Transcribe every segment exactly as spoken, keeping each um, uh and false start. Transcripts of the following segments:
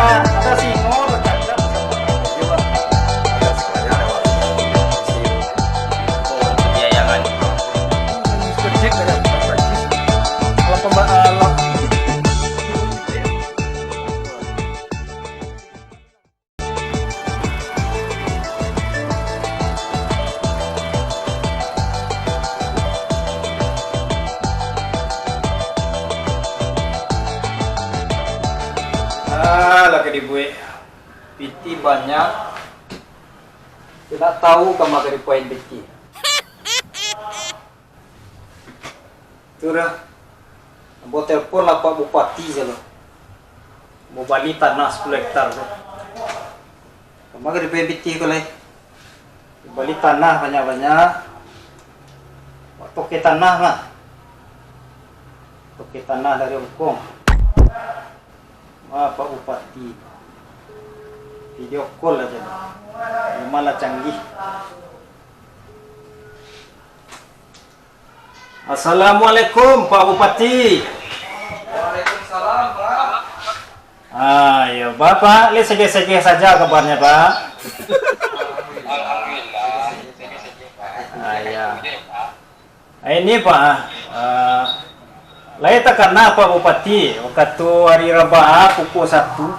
Ada singo bercakap. Iya, Pak. Ada sekalian lewat. Isi. Oh, untuk biaya kan? Mister Jack dari Prancis. Kalau pemba-, eh, lo- Ah, lah ka dibuek. Piti banyak. Ndak tahu kama ka dipain piti. Tu dah. Ambo telepon lah Pak Bupati sajo. Mau bali tanah sapuluah hektar tu. Kama ka dipain piti ko lai. Bali tanah banyak-banyak. Wak toke tanah mah. Toke tanah dari Hongkong. Wah, Pak Bupati. Video call aja. Memang lah canggih. Assalamualaikum, Pak Bupati. Waalaikumsalam, Pak. Ah, iyo, Bapak, lai segeh-segeh saja kabarnya, Pak? Alhamdulillah, segeh-segeh, Pak. Ah, iya. Ah, ini, Pak, ah, lai takana, Pak Bupati, wakatu hari Rabaah pukul satu,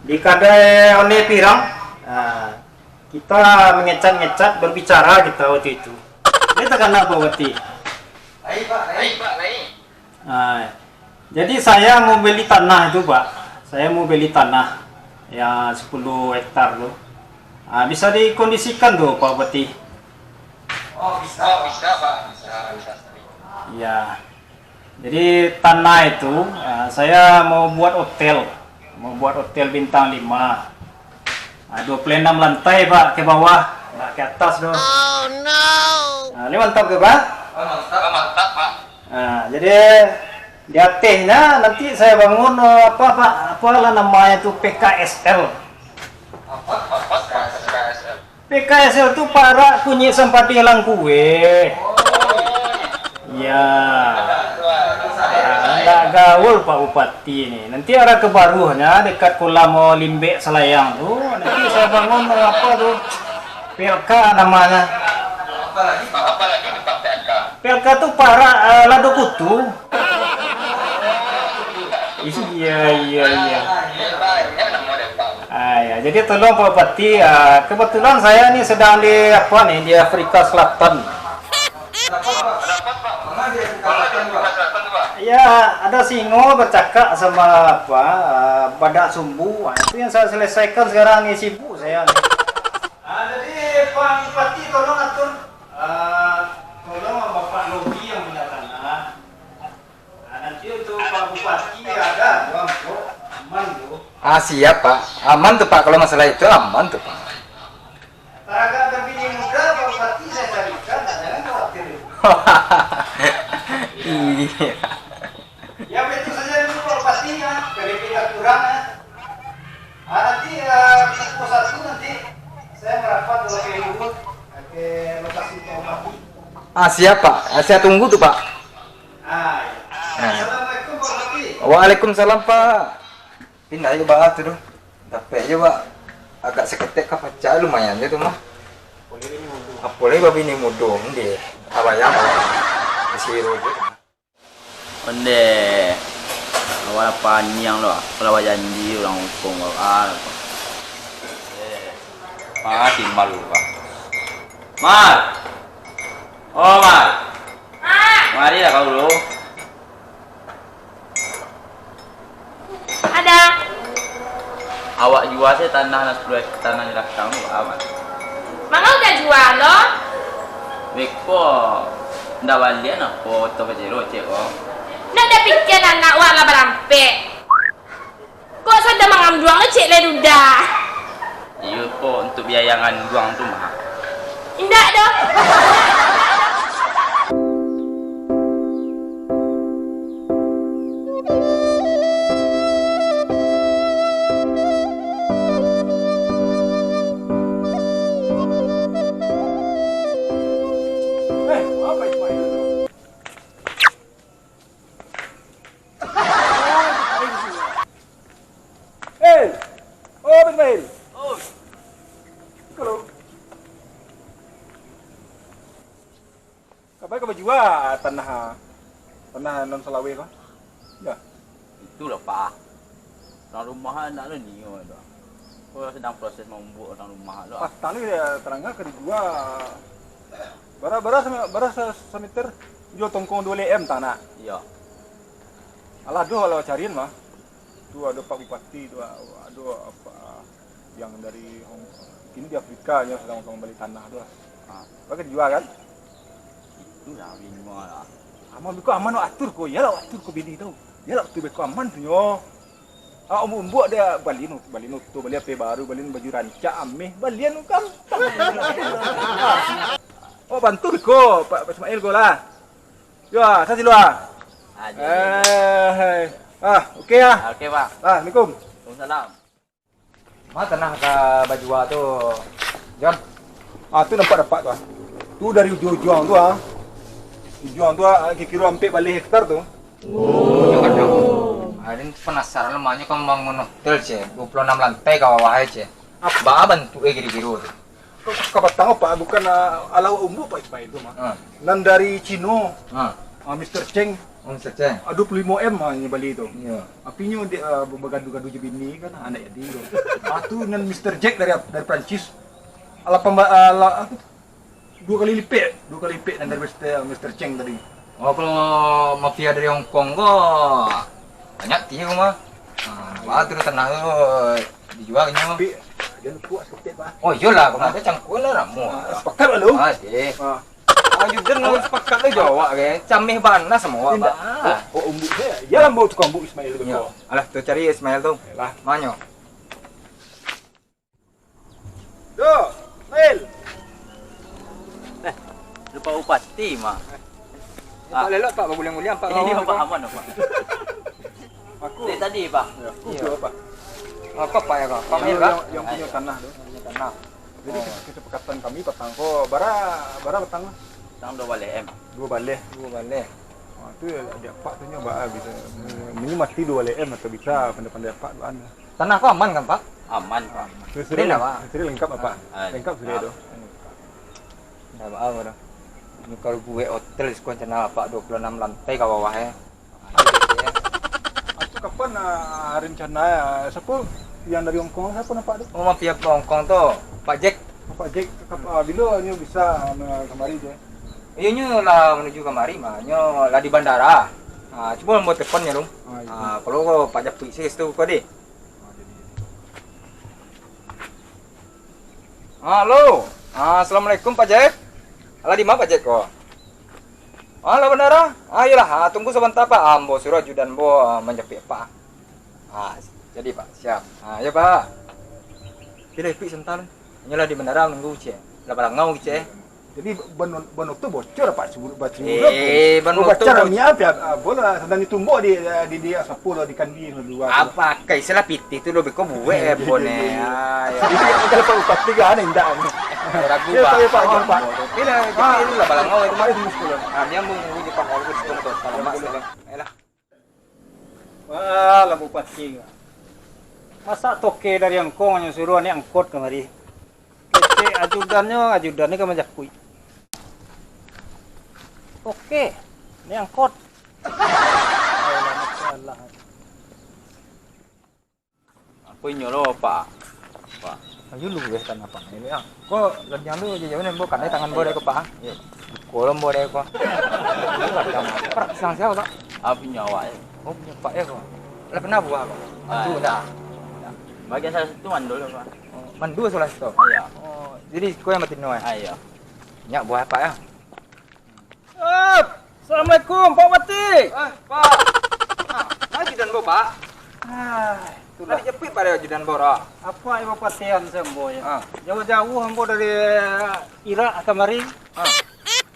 di kadai ondeh pirang, ah, kita mengecek-ngecek, berbicara kita waktu itu. Lai takana, Pak Bupati. Lai, Pak, lai. Lai, Pak, lai. Ah, jadi saya mau beli tanah itu, Pak. Saya mau beli tanah yang sepuluh hektar tu. Ah, bisa dikondisikan tu, Pak Bupati? Oh, bisa, bisa, Pak. Bisa, bisa. Iya. Jadi tanah itu, ah, saya mau buat hotel. Mau buat hotel bintang lima. Ah, dua puluh enam lantai, Pak, ke bawah, nggak ke atas doh. Oh, no. Ah, ini mantap ke, Pak? Oh, mantap, mantap, Pak. Ah, jadi di atehnya nanti saya bangun, eh, apa, Pak? Apalah namanya tu, P K S L. Apa? Apa? P K S L. P K S L tu parak kunyik sampadeh langkue. Ya. Ah, ndak gaul Pak Bupati ni. Nanti arah ka baruhnyo, dekat kolam Limbek Salayang tu, nanti saya bangun apa tu? P L K namanya. P L K tu parak, eh, Lado Kutu. Iya, iya, iya. Ah, ya. Jadi tolong Pak Bupati, ah, kebetulan saya ni sedang di apa ni, di Afrika Selatan. Ya, ada singo bercakap sama apa, ah, badak sumbu. Ah, itu yang saya selesaikan sekarang ni, sibuk saya ni. Ah, jadi Pak Bupati tolong atur, ah, tolong Bapak Logi yang punya tanah. Ah, nanti untuk Pak Bupati ada dua amplop, aman tu. Ah, siap, Pak. Aman tu, Pak. Kalau masalah itu aman tu, Pak. Taragak berbini muda, Pak Bupati saya carikan, jangan khawatir. Iya. Ya, begitu saja dulu, Pak Bupati, ya. Kalau kita kurang, ya. Ah, nanti, eh, pukul satu nanti saya merapat ke P U, ke lokasi Pak Bupati. Ah, siap, Pak. Ah, saya tunggu tu, Pak. Ah, iya. Ah. Assalamualaikum, Pak Bupati. Waalaikumsalam, Pak. Pindah aja, Pak, tu tu. Dapek aja, Pak. Agak seketek ka pacah, lumayan je tu mah. Apolai babini mudo, ndeh. Abayang, Pak. Siro je. Ondeh, awak lah paniang lo, kalau awak janji urang Hongkong ko, ah. Eh, ah, timbal dulu, Pak. Mar! Oh, Mar! Mar! Marilah kau dulu. Ada. Awak jua se tanah nan sapuluah, tanah di lakang tu, Pak, aman. Manga udah jua lo? Beko, ndak baliak apo oto Pajero, cek ko. Ndak ada pikia anak wak lah barampek. Kok sudah manganduang lo, cek le duda. Iyo ko, untuk biaya nganduang tu mah. Indak doh. Oh, Ismail. Oi. Halo. Kabai ka bajua tanah, tanah nan salaweh ko? Yo. Itulah, Pak. Urang rumah ndak ado nio tu. Ko sadang proses maumbuak urang rumah tu. Patang ni, yo, tarangah ka dijua. Bara, bara, bara sa-, sameter? Jua tongkong duo baleh M tanah. Iyo. Alah, doh, alah carian mah. Tu ado Pak Bupati tu, ado apa, yang dari Hong-, kini di Afrika, nyo sadang mambali tanah tu. Ha. Bagi dijua kan? Itulah, bini lah. Aman beko, aman, atur ko, iyolah, atur ko bini tu. Iyolah, tu beko aman tu nyo. Ah, umbuak-umbuak dia balian, balian oto, balian H P baru, balian baju rancak, ameh, balian gampang. Oh, bantu beko, Pak, Pak Ismail ko lah. Yo, sa siluah. Ah, jadi. Eh, ah, oke ya. Ah, oke, Pak. Ah, assalamualaikum. Waalaikumsalam. Ma tanah ka bajua tu, Jon? Ah, tu nampak-nampak tu, ah. Tu dari ujuang-ujuang tu, ah. Ujuang tu, ah, kiro-kiro ampek baleh hektar tu. Oh. Jon, Jon. Ah, den penasaran lah, manyo ka mambangun hotel, ceh. Duo puluah anam lantai ka bawah, ceh. Baa bantuak e kiro-kiro tu? Ka patang, Pak, bukan, ah, alah umbuak, Pak Ismail tu mah. Ah. Nan dari Cino. Ah. Ah, Mister Cheng. Oh, Mister Cheng. Ah, duo puluah limo M, ah, inyo bali tu. Iyo. Tapi inyo dek, ah, bagadu-gadu jo bini kan, ah, ndak jadi tu. Ah, tu nan Mister Jack dari, dari Prancis. Alah pamba-, alah, apa tu? Duo kali lipek, duo kali lipek nan dari Mister, Mister Cheng tadi. Oh, kalau mafia dari Hong Kong ko, banyak tiyo mah. Ah, baa tu tanah tu dijua inyo. Tapi, jan kuat saketek, Pak. Oh, iyolah, kalau ado cangkuan lah ramuah. Ah, sepakat lah lu. Ah, deh. Ah. Ajudan lah sepakat lah jo awak ke. Cameh bana samo awak, Pak. Indak. Oh, oh, umbuak dia. Iyolah, umbuak tukang umbuak Ismail tu. Iyo. Alah, tu cari Ismail tu. Lah. Manyo? Duh, Mil. Eh, lupo Bupati mah. Eh, Pak, lelok, Pak, baguliang-guliang, Pak. Iyo, Pak, aman, Pak. Aku. Dari tadi, Pak. Yo, aku. Iyo. Pak. Apa, Pak, yo, Pak? Pak Mil, Pak? Yang, yang punyo tanah tu. Punyo tanah. Jadi, kesepakatan kami patang ko, bara, bara patang lah. Patang duo baleh M. Duo baleh. Duo baleh. Ah, tu yo, apak tu nyo baa bisa. Mungkin mati duo baleh M atau bisa pandai-pandai apak tu, anu. Tanah ko aman kan, Pak? Aman, Pak. Sudah, sudah lengkap, Pak? Ah, lengkap sudah tu. Ndak baa, Pak. Ini kalau buek hotel, siko rencana Apak duo puluah anam lantai ka bawah, yo. Itu kapan, ah, rencana, ah, siapo yang dari Hong Kong, siapo nampak tu? Oh, mafia Hong Kong tu, Pak Jack. Pak Jack, kap-, ah, bilo nyo bisa, ah, kamari tu? Iyo, nyo lah manuju kamari mah. Nyo lah di bandara. Ah, cubo ambo telepon nyo dulu. Ah, iyo. Ah, kalau ko Pak Japuik sih tu ko deh. Halo. Ah, assalamualaikum, Pak Jack. Alah, di ma Pak Jack ko? Alah, bandara. Ah, iyolah. Ah, tunggu sabanta, Pak. Ah, ambo suruah ajudan ambo, ah, manjapuik Apak. Ah, jadi, Pak. Siap. Ah, iyo, Pak. Oke deh, Pik, sabanta. Inyo lah di bandara nunggu, ceh. Lah balangau, ceh. Jadi, ban, ban oto bocor, Pak, sibuk, Pak, sibuk. Eh, ban oto bocor. Mian, Pak, ah, bola, sadang ditumbok di, di, di, sapo lah, di kandi, dua tu. Apo, kai salah pitih tu, lo beko buek, eh, bone. Jadi, kalau Pak Bupati kan, indak, ni. Ragu, Pak. Iyo, Pak, Pak. Ini lah, ini lah balangau, itu mah. Ah, dia mau nunggu di Pak Wali, itu motor. Kalau Mas, ayolah. Wah, lah Bupati. Masak toke dari Hong Kong nyo suruah naiak angkot kamari. Kecek ajudannyo, ajudan ni ka manjapuik. Oke, naiak angkot. Ayolah, masalah. Apo inyo lo, Pak? Pak. Ayo lu weh tanah Pak. Ini, ah. Ko ladiang tu jauh-jauh ni, ambo kanai tangan ambo dek ko, Pak. Iyo. Buko lo ambo dek ko. Ini ladiang Pak. Perak pisang sia, Pak? Ah, punyo awak, yo. Oh, punyo Pak, yo, ko. Lah pernah buah, ko? Ah, tu, iyo. Dah. Bagian salah satu mandul, Pak. Oh, mandul salah satu? Iyo. Oh, jadi ko yang batino, eh? Ah, iyo. Nyak buah, Pak, yo. Ap! Assalamualaikum, Pak Bupati. Ah, Pak. Ah, ajudan ambo, Pak. Ah, itulah. Tadi japuik pado ajudan ambo, Pak. Apo, Pak Bupati, an sambo, yo? Ah. Jauah-jauah ambo dari Irak kamari. Ah.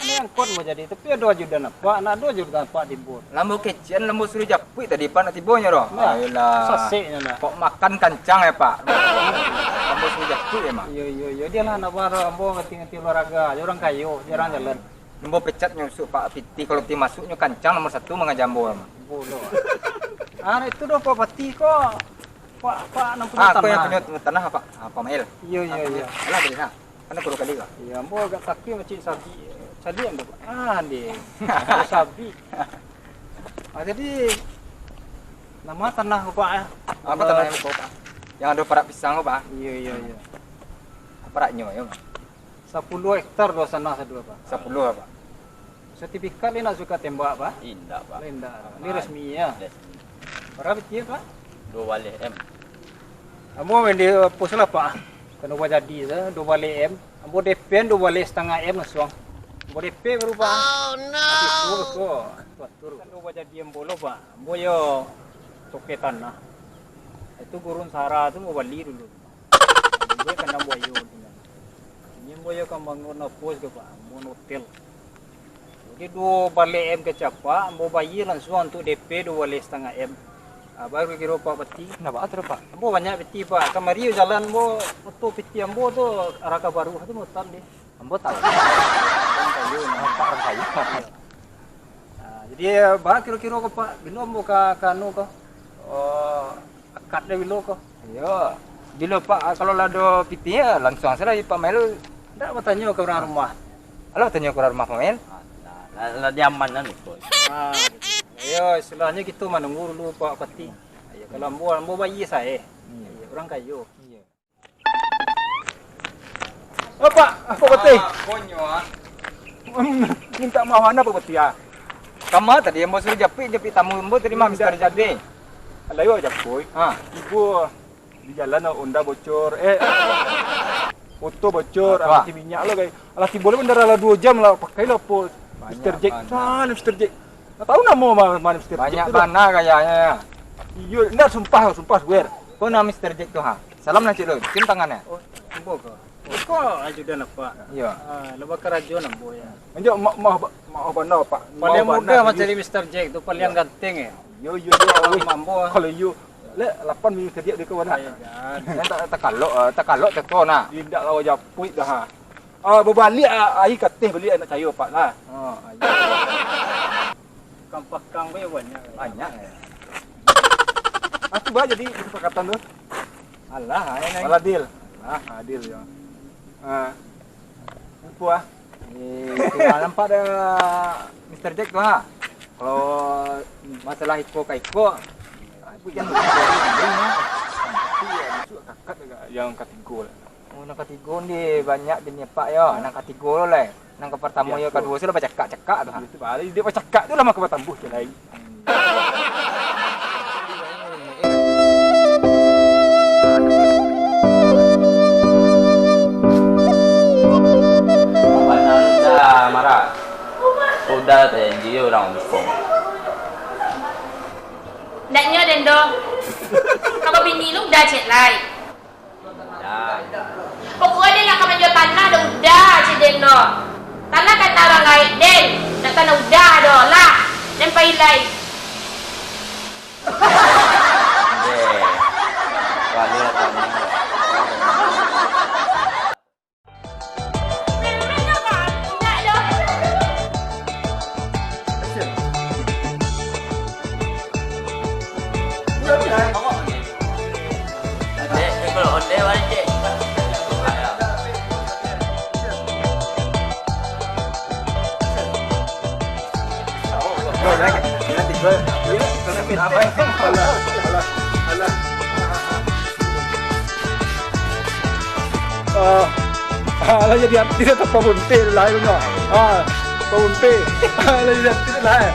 Naiak angkot ambo jadi, tapi ado ajudan Apak, ndak ado ajudan Apak tibo. Lah ambo kecek, lah ambo suruah japuik tadi, Pak, ndak tibo nyo doh. Nah, ayolah. Saseknyo nah. Kok makan kancang, yo, Pak? Lah ambo suruah japuik, yo, Mak? Iyo, iyo, iyo. Dialah, ndak baa doh, ambo ngerti-ngerti olahraga, jo urang kayo, jo urang jalan. Ambo pecat nyo usuk Pak Pitih, kalau ti masuk nyo kancang nomor satu mangaja ambo mah. Bodoh. Ah, itu doh Pak Bupati ko. Pak, Pak, nan punyo tanah. Ah, kau yang punyo tanah, Pak? Ah, Pak Mail. Iyo, iyo, iyo. Alah, bali, ha. Kan aku dua kali, Pak. Iyo, ambo agak sakik macam sabik. Caliak ambo, Pak. Ah, deh. Sabik. Ah, jadi, namo tanah ko, Pak, eh? Apo tanah yang ko, Pak? Yang ado parak pisang ko, Pak? Iyo, iyo, iyo. Paraknyo, yo, Pak. Sapuluah hektar doh tanah sado, Pak. Sapuluah, Pak. Sertifikat lai nak sukat tembak, Pak? Indak, Pak. Lai indak. Lai resmi, yo? Resmi. Bara piti, Pak? Duo baleh M. Ambo main di pos lah, Pak. Kano bajadi tu, duo baleh M. Ambo D P duo baleh satangah M langsuang. Ambo D P baru, Pak. Oh, no. Tapi tu, tu, tu atur. Kan duo bajadi ambo lo, Pak. Ambo yo toke tanah. Itu gurun sara tu ambo bali dulu. Ambo kandang buayo tu. Ini ambo yo ka bangun pos ko, Pak. Bangun hotel. Jadi duo baleh M ka capak, ambo bayia langsuang untuak D P duo baleh satangah M. Ah, baru kiro Pak Pati. Nah, baa tu, Pak? Ambo banyak piti, Pak. Kamari jalan ambo, foto piti ambo tu, Raka Baruah tu mutan deh. Ambo tahu. Urang kayo, nah. Pak urang kayo. Ah, jadi, baa kiro-kiro ko, Pak? Bilo ambo ka, ka anu ko? Oh, akad deh bilo ko? Iyo. Bilo, Pak, kalau lah ado piti, yo, langsuang sajo Pak Mail. Ndak batanyo ka urang rumah? Alah, tanyo ka urang rumah, Pak Mail. Alah, lah, lah diamankan iko. Ah, gitu. Yo, istilahnyo kito manunggu dulu, Pak Pati. Yo, kalau ambo, ambo bayia sae. Iyo. Yo, urang kayo. Iyo. Oh, Pak, Pak Pati. Ah, konyo, ah. Hmm, minta maaf, Pak Pati, ah. Kama tadi ambo suruah japuik, japuik tamu ambo tadi mah, Mister Jade. Alah, iyo, japuik. Ha. Ibo di jalan, Honda bocor, eh, moto bocor, ah, isi minyak lo, guys. Alah, tibo lo bandara lah duo jam lah, pakai lah apo. Mister Jack, banyak. Nah, Mister Jack. Ndak tahu namo ma-, ma Mister Jack tu dah. Banyak bana gayanya. Iyo, ndak, sumpah, sumpah, swear. Ko nah Mister Jack tu, ha. Salam lah, Cik, lo. Cium tangannya. Oh, ambo ko. Ko ajudan apak. Iyo. Ah, lo bakarajo ambo, yo. Anjak, ma-, maaf, ba-, maaf bana, Pak. Paliang mudah mancari Mister Jack tu, paliang ganteng, yo. Iyo, iyo, iyo. Kalau ambo, ah. Kalau iyo, lek lapan minit kadiak dia kawan, ah. Ayo, jan. Nan tak, takalok, ah, takalok teko, nah. Indak lawa japuik dah, ha. Ah, babaliak, ah, aia kateh baliak, ndak cayo, Pak, lah. Oh, ayo. Pakang-pakang bae banyak. Banyak, yo. Ah, tu bah jadi kesepakatan tu. Alah, ayo, nang. Malah deal. Alah, adil, yo. Ah. Apo, ah? Eh, tinggal nampak dah Mister Jack tu, ha. Kalau masalah iko ka iko, ah, itu jangan. Tapi yo, masuk kakak agak yang katigo lah. Oh, nan katigo ni banyak bini apak yo. Nan katigo lo lai. Nan ka partamo yo, kaduo tu lah bacakak-cakak tu, ha. Itu balik dia bacakak tu lah mako batambuah tu lai. Bana udah marah. Udah tajanji urang kampung. Ndaknyo den doh. Kalau bini lu udah cek lai. Pokoknyo nak ka manjua tanah dah udah, cek den doh. Tanah tanah urang gaek den, nak tanah udah doh lah. Den pai lai. Deh. Baliak tanah. Ah, ah, lah jadi artis atau pabuntil lah, yo, ah, pabuntil. Ah, lah jadi artis lah, eh.